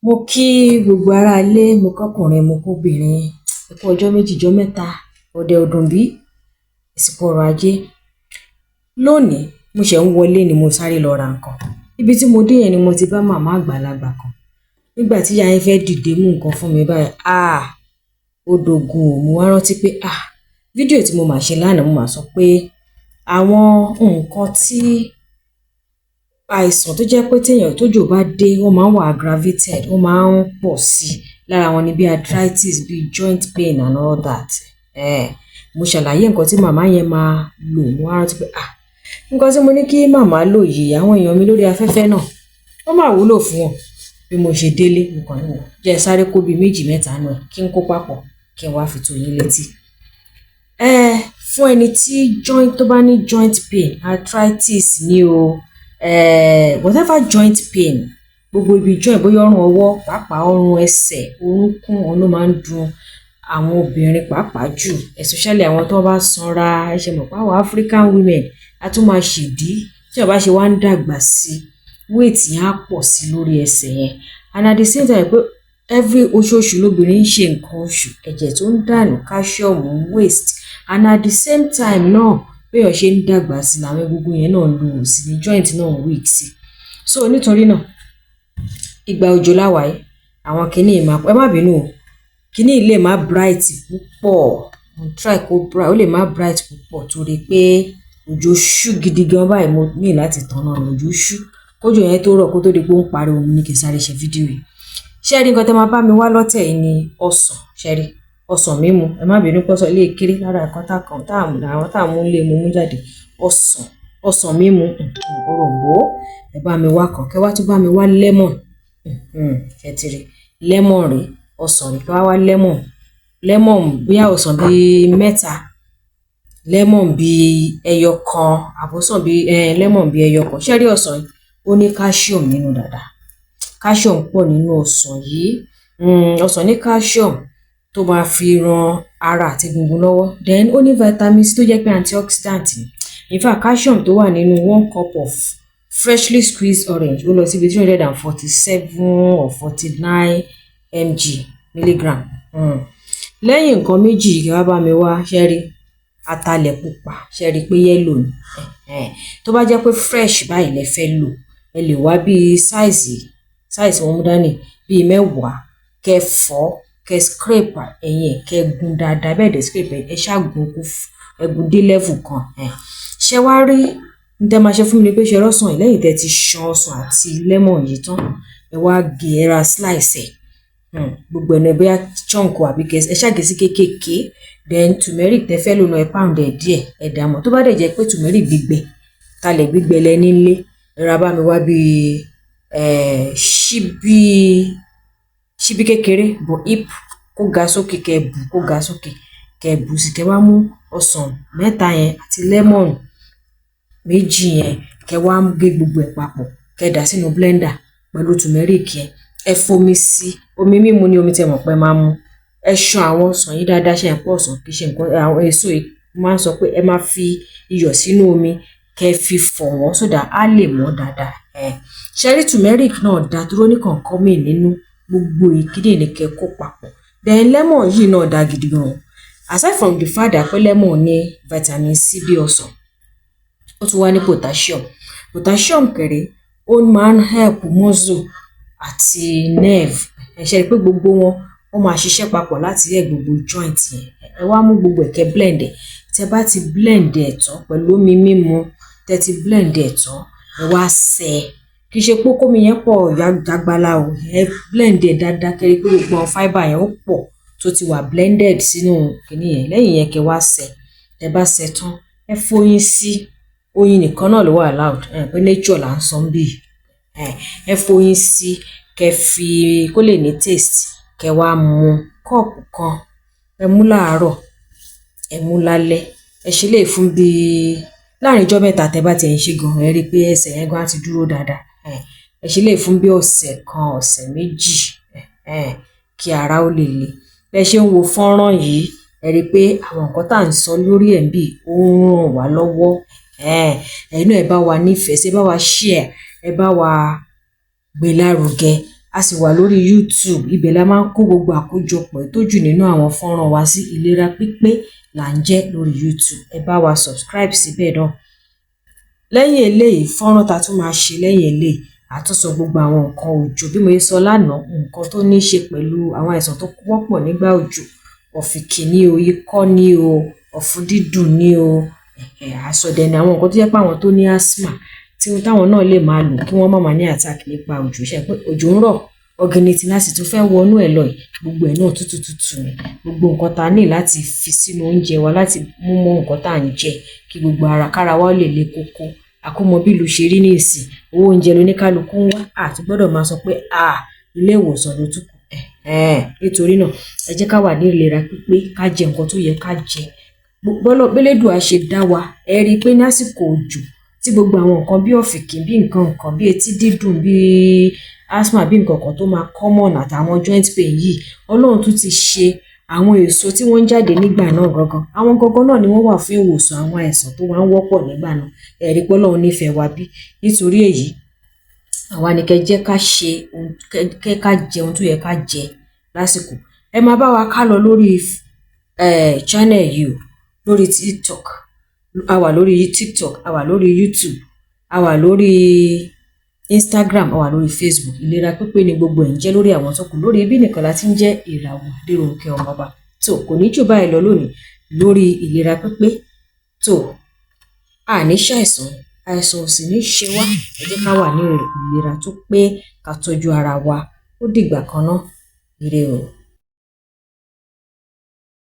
Mo kí gbogbo ará ilé, mo kọ́kùnrin, mo kóbìnrin. Ẹ kú ọjọ́ méjì, ọjọ́ mẹ́ta, ọ̀dẹ̀ ò dùn bí, àsìkò ọrọ̀ ajé. Lónìí, mo ṣẹ̀ ń wọlé ni mo sáré lọ ra nǹkan. Ibi tí mo dé yẹn ni mo ti bá màmá àgbàlagbà kan. Nígbà tí ìyá yẹn fẹ́ dìde mú nǹkan fún mi báyìí, ah! Ó dogun o, mo wá rántí pé ah! Fídíò tí mo máa ṣe lánàá, mo máa sọ pé àwọn nǹkan tí àìsàn tó jẹ́ pé tí èèyàn tójò bá dé, wọ́n máa ń wà aggravated, wọ́n máa ń pọ̀ sí i. Lára wọn ni bí arthritis, bí joint pain and all that. Mo ṣàlàyé nǹkan tí màmá yẹn máa lò. Mo wá rántí pé ah! Nǹkan tí mo ní kí màmá lò yìí, àwọn èèyàn mi lórí afẹ́fẹ́ náà, ó máa wúlò fún wọn. Bí mo ṣe délé, mo kàn ní wò, jẹ́ n sáré kó bí méjì mẹ́ta nínú ẹ̀ kí n kó papọ̀, kí n wá fi tó yín létí. Fún ẹni tí joint tó bá ní joint pain, arthritis ni o, whatever joint pain, gbogbo ibi joint, bóyá ọrùn ọwọ́, pàápàá ọrùn ẹsẹ̀, orúnkún, òun ló máa ń dùn àwọn obìnrin pàápàá jù, especially àwọn tó bá sanra. Ẹ ṣe mọ̀ pé àwọn African women, a tún máa ṣèdí. Tí èèyàn bá ṣe wá ń dàgbà sí, weight yẹn á pọ̀ sí lórí ẹsẹ̀ yẹn. And at the same time pé every oṣooṣù lobìnrin ń ṣe nǹkan oṣù, ẹ̀jẹ̀ tó ń dànù, calcium ń waste. And at the same time náà, bí èèyàn ṣe ń dàgbà sí làwọn egungun yẹn náà ń lù sí ní joint náà ń weak sí. So nítorí náà, ìgbà òjò la wà yìí, àwọn kiní yìí máa, ẹ má bínú o, kiní yìí lè má bright púpọ̀. Mo try kó bright, ó lè má bright púpọ̀ torí pé òjò ṣú gidi gan báyìí, mo ní láti tànná ni òjò ṣú. Kójò yẹn tó rọ̀ kó tó di pé ó ń pariwo, mo ní kí n sáré ṣe fídíò yìí. Ṣé ẹ rí nǹkan tí ẹ máa bá mi wá lọ́tẹ̀ yìí ni ọsàn, ṣé ẹ rí? Ọsàn mímu. Ẹ má bínú pé ọsàn lè kéré lára nǹkan tá kan tá àwọn tá mú lé mu mú jáde. Ọsàn, ọsàn mímu, òrom̀bó, ẹ bá mi wá kan. Kẹ́ wá tún bá mi wá lemon. Ṣé ti rí? Lemon rèé, ọsàn rèé. Kẹ́ wá wá lemon. Lemon bóyá ọsàn bí mẹ́ta, lemon bí ẹyọ kan, àbọ̀sàn bí lemon bí ẹyọ kan. Ṣé ẹ rí ọsàn yìí? Ó ní calcium nínú dáadáa. Calcium pọ̀ nínú ọsàn yìí. Ọsàn ní calcium tó máa fi ran ara àti egungun lọ́wọ́. Then ó ní vitamin C tó jẹ́ pé antioxidant ni. In fact, calcium tó wà nínú one cup of freshly squeezed orange, ó lọ síbi 347 or 49 mg, milligram. Lẹ́yìn nǹkan méjì yìí, kí wá bá mi wá, ṣé ẹ rí? Atalẹ̀ pupa, ṣé ẹ rí pé yellow ni? Tó bá jẹ́ pé fresh báyìí lẹ fẹ́ lò, ẹ lè wá bí size, size wọn mú dání bí 10, kẹ́ fọ̀, kẹ́ scrape ẹ̀yìn ẹ̀, kẹ́ gún dáadáa. Bẹ́ẹ̀ dẹ̀ scrape ẹ̀, ẹ ṣá gun kó ẹ gún dé level kan. Ṣé wá rí? N tẹ́ máa ṣe fún mi ni pé ṣe rọ́sàn yìí, lẹ́yìn tẹ́ ti ṣan ọsàn àti lemon yìí tán, ẹ wá gé, ẹ ra slice ẹ̀. Gbogbo ẹ̀ náà bóyá chunk àbí kẹ́ ẹ ṣá gé sí kéékèèké. Then turmeric tẹ́ fẹ́ lò náà, ẹ pound ẹ̀ díẹ̀, ẹ dà mọ́. Tó bá dẹ̀ jẹ́ pé turmeric gbígbẹ, talẹ̀ gbígbẹ lẹ ní nílé, ẹ ra bá mi wá bí ṣíbí, ṣíbí kékeré, but heap kó ga sókè, kẹ́ bù kó ga sókè, kẹ́ bù sí, kẹ́ wá mú ọsàn mẹ́ta yẹn àti lemon méjì yẹn, kẹ́ wá gé gbogbo ẹ̀ papọ̀, kẹ́ dà sínú blender pẹ̀lú turmeric yẹn. Ẹ fomi sí, omi mímu ni omi tí ẹ mọ̀ pé ẹ máa mu. Ẹ ṣan àwọn ọsàn yìí dáadáa, ṣe ẹ̀ pọ̀ ọsàn kì í ṣe nǹkan àwọn èso yìí. Mo máa ń sọ pé ẹ máa fi iyọ̀ sínú omi, kẹ́ fi fọ̀ wọ́n so that á lè mọ́ dáadáa. Ṣé rí turmeric náà dá dúró ní kọ̀ǹkọ́mì nínú gbogbo ìkíni ní kẹ́ kó papọ̀. Then lemon yìí náà dá gidi gan. Aside from the fact that pé lemon ní vitamin C bí ọsàn, ó tún wá ní potassium. Potassium kẹ̀rẹ̀, ó máa ń help muscle àti nerve. Ẹ ṣe rí pé gbogbo wọn, wọ́n máa ṣiṣẹ́ papọ̀ láti help gbogbo joint yẹn. Ẹ wá mú gbogbo ẹ̀, kẹ́ blend ẹ̀. Tẹ bá ti blend ẹ̀ tán pẹ̀lú omi mímu, tẹ ti blend ẹ̀ tán, ẹ wá sẹ. Kì í ṣe pé kómi yẹn pọ̀ jágbálá o. Ẹ blend ẹ̀ dáadáa, kẹ́ rí pé gbogbo àwọn fibre yẹn ó pọ̀ tó ti wà blended sínú kíní yẹn. Lẹ́yìn yẹn, kẹ́ wá sẹ. Tẹ bá sẹ tán, ẹ foyin sí. Oyin nìkan náà ló wà allowed. Ẹ pé nature là ń sọ níbí. Ẹ foyin sí, kẹ́ fi kó lè ní taste, kẹ́ wá mu kọ́ọ̀pù kan. Ẹ mú láàárọ̀, ẹ mú lálẹ́. Ẹ ṣe lè fún bí láàrín ọjọ́ mẹ́ta. Tẹ bá ti ẹ̀ ń ṣe gan, ẹ rí pé ẹsẹ̀ yẹn gan á ti dúró dáadáa. Ẹ ṣe lè fún bí ọ̀sẹ̀ kan, ọ̀sẹ̀ méjì, kí ara ó lè le. Bí ẹ ṣe ń wo fọ́nrán yìí, ẹ rí pé àwọn nǹkan tá à ń sọ lórí ẹ̀ níbí, ó ń ràn wá lọ́wọ́. Ẹ̀yin náà, ẹ bá wa nífẹ̀ẹ́ sí, ẹ bá wa share, ẹ bá wa gbé lárugẹ. A sì wà lórí YouTube, ibẹ̀ la máa ń kó gbogbo àkójọpọ̀ tó jù nínú àwọn fọ́nrán wa sí. Ìlera Pípé là ń jẹ́ lórí YouTube. Ẹ bá wa subscribe síbẹ̀ náà. Lẹ́yìn eléyìí, fọ́nrán ta tún máa ṣe lẹ́yìn eléyìí, àtúnsọ gbogbo àwọn nǹkan òjò bí mo ṣe sọ lánàá, nǹkan tó ní í ṣe pẹ̀lú àwọn àìsàn tó wọ́pọ̀ nígbà òjò: ọ̀fìnkì ní o, ikọ́ ní o, ọ̀fun dídùn ní o. Àsọdẹ̀ ní àwọn nǹkan tó jẹ́ pé àwọn tó ní asthma tí táwọn náà lè máa lò kí wọ́n má máa ní attack nípa òjò. Ṣe pé òjò ń rọ̀ ọ̀gìnìtì láti tún fẹ́ wọnú ẹ̀ lọ yìí, gbogbo ẹ̀ náà tútù tútù ni. Gbogbo nǹkan tá a ní láti fi sínú oúnjẹ wa láti mú mọ́ nǹkan tá à ń jẹ kí gbogbo ara kára wa lè le koko. Àkómọ bí ìlú ṣe rí ní ìsìn, owó oúnjẹ lóníkálukú ń wá, àti gbọ́dọ̀ máa sọ pé à ilé ìwòsàn ló tún kù. Nítorí náà, ẹ jẹ́ ká wà ní ìlera pípé, ká jẹ nǹkan tó yẹ ká jẹ bọ́lọ́ bélédùà ṣe dá wa. Ẹ rí i pé ní àsìkò òjò tí gbogbo àwọn nǹkan bí ọ̀fìnkì, bí nǹkan nǹkan, bí etí dídùn, bí asthma, bí nǹkan kan tó máa common àtàwọn joint pain yìí, Ọlọ́run tún ti ṣe àwọn èso tí wọ́n ń jáde nígbà náà gangan. Àwọn gangan náà ni wọ́n wà fún ìwòsàn àwọn àìsàn tó máa ń wọ́pọ̀ nígbà náà. Ẹ rí i pé Ọlọ́run nífẹ̀ẹ́ wa bí. Nítorí èyí, àwa ni kẹ́ jẹ́ ká ṣe, kẹ́ ká jẹ ohun tó yẹ ká jẹ lásìkò. Ẹ máa bá wa ká lọ lórí channel yìí o, lórí TikTok. A wà lórí TikTok, a wà lórí YouTube, a wà lórí Instagram, a wà lórí Facebook. Ìlera Pípé ni gbogbo ẹ̀ ń jẹ́ lórí àwọn tó kù. Lórí ibi nìkan la ti ń jẹ́ Ìràwọ̀ Adérónkẹ́ Ọmọọba. Tó kò ní jù báyìí lọ lónìí lórí Ìlera Pípé. Tó a ní ṣàìsàn, àìsàn ò sì ní ṣe wá. Ẹ jẹ́ ká wà ní ìlera tó pé, ká tọ́jú ara wa. Ó dìgbà kan náà, ire o.